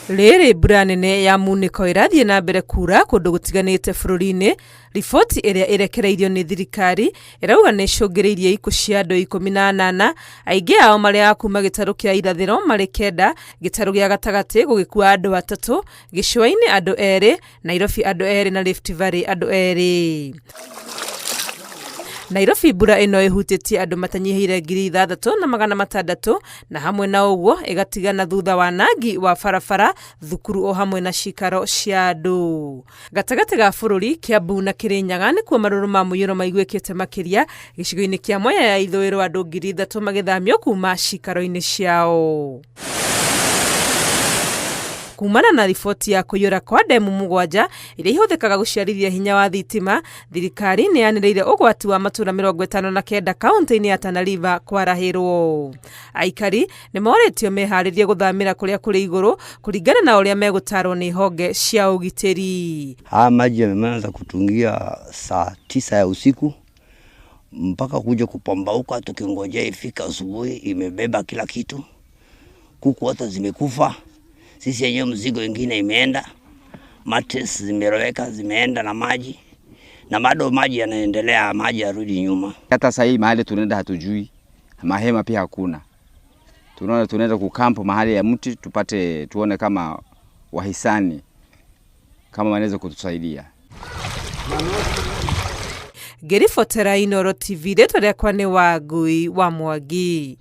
Rĩrĩ mbura nene ya munĩko ĩrathiĩ na mbere kura kũndũ gũtiganĩte bũrũri-inĩ, riboti ĩrĩa ĩrekereirio nĩ thirikari ĩrauga nĩ ĩcũngĩrĩirie ikuũ cia andũ 18, aingĩ ao marĩ a kuma gĩtarũ kĩa irathĩro marĩ kenda, gĩtarũ gĩa gatagatĩ gũgĩkua andũ atatũ, gĩcũa-inĩ andũ erĩ, Nairobi andũ erĩ na Rift Valley andũ erĩ. Nairobi mbura ĩno ĩhutĩtie andũ matanyihĩire 6,600 na hamwe na ũguo ĩgatigana thutha wanangi wa barabara, thukuru o hamwe na cikaro cia andũ. Gatagatĩ ga bũrũri, Kiambu na Kĩrĩnyaga nĩkuo marũrũ ma mũiyũro maiguĩkĩte makĩria, gĩcigo-inĩ kĩa Mwea ya ithũĩro andũ 3,000 magĩthamio kuma cikaro-inĩ ciao. Kumana na riboti ya kũiyũra kwa ndemu mũgwanja iria ihũthĩkaga gũciarithia hinya wa thitima, thirikari nĩ yanĩrĩire ũgwati wa matũra 59 kaunti-inĩ ya Tana River kwarahĩrwo. Aikari nĩ morĩtio meharĩrie gũthamĩra kũrĩa kũrĩ igũrũ kũringana na ũrĩa megũtarwo nĩ honge cia ũgitĩri. Haya maji yameanza kutungia saa 9 ya usiku mpaka kuja kupambauka, tukingojea ifika asubuhi, imebeba kila kitu. Kuku hata zimekufa, sisi yenyewe mzigo ingine imeenda, matres zimeroweka, zimeenda na maji, na bado maji yanaendelea, maji yarudi nyuma. Hata sasa hii mahali tunaenda hatujui, mahema pia hakuna. Tunaona tunaenda kukampu mahali ya mti tupate tuone kama wahisani kama wanaweza kutusaidia. Ngĩribotera Inooro TV, rĩtwa rĩakwa nĩ Wangui wa Mwangi.